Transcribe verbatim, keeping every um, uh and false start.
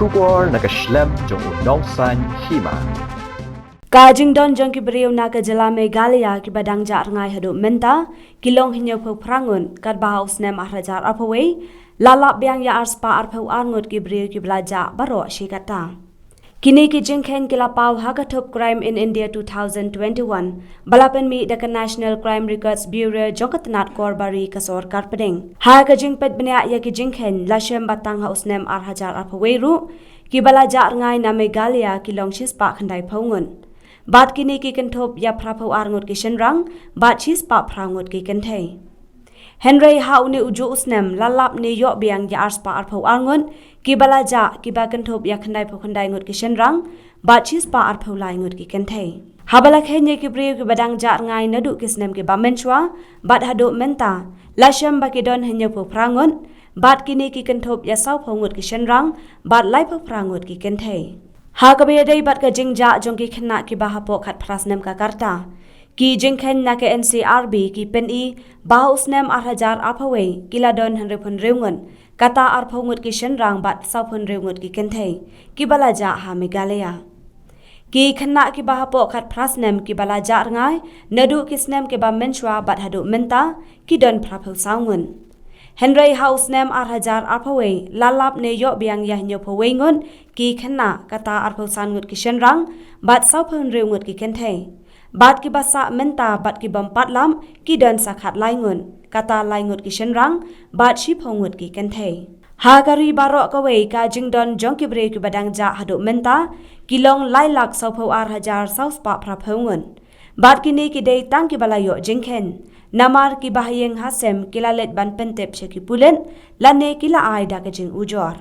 Khubor na ka shlem jong u nongsan hima. Ka jingdon jong ki briew na ka jylla Meghalaya kiba dang jah rngai haduh mynta ki long hynñiewphew phra ngut, katba ha u snem ar hajar arphew wei la lap biang ïa arspah arphew ar ngut ki briew kiba la jah baroh shi katta. Kine ki jingkheiñ ki la paw ha ka thup Crime in India two thousand twenty-one ba la pynmih da ka National Crime Records Bureau jong ka tnat Korbari ka sorkar pdeng. Ha ka jingpeit bniah ïa ki jingkheiñ, la shem ba tang ha u snem ar hajar arphew wei ruh kiba la jah rngai na Meghalaya ki long shispah khyndaiphew ngut. Bad kine ki kynthup ïa phraphew ar ngut ki shynrang bad shispah phra ngut ki kynthei. Hynrei ha une u juh u snem la lap ne ïoh biang ïa arspah arphew ar ngut kiba la jah, kiba kynthup ïa khyndaiphew khyndai ngut ki shynrang bad shispah arphew lai ngut ki kynthei. Haba la kheiñ ïa ki briew kiba dang jah rngai naduh ki snem kiba mynshuwa bad haduh mynta, la shem ba ki don hynñiewphew phra ngut, bad kine ki kynthup ïa sawphew ngut ki shynrang bad laiphew phra ngut ki kynthei. Ha kaba ïadei bad ka jingjah jong ki khynnah kiba hapoh khatphra snem ka rta, ki jingkheiñ na ka N C R B ki pyni ba ha u snem ar hajar arphew wei ki la don hynriewphew hynriew ngut, kata arphew ngut ki shynrang bad sawphew hynriew ngut ki kynthei kiba la jah ha Meghalaya. Ki khynnah kiba hapoh khatphra snem kiba la jah rngai naduh ki snem kiba mynshuwa bad haduh mynta ki don phraphew saw ngut. Hynrei ha u snem ar hajar arphew wei la lap ne ïoh biang ïa hynñiewphew wei ngut ki khynnah, kata arphew san ngut ki shynrang bad sawphew hynriew ngut ki kynthei. Bad kiba sah mynta bad ki bym pat lap ki don sa khatlai ngut, kata lai ngut ki shynrang bad shiphew ngut ki kynthei. Ha ka ri baroh kawei, ka jingdon jong ki briew kiba dang jah haduh mynta ki long lai lak sawphew ar hajar sawspah phraphew ngut. Bad kine ki dei tang kiba la ïoh jingkheiñ, namar kiba ha ïing ha sem ki la leit ban pyntip sha ki pulit lane ki la ai da ka jingujor.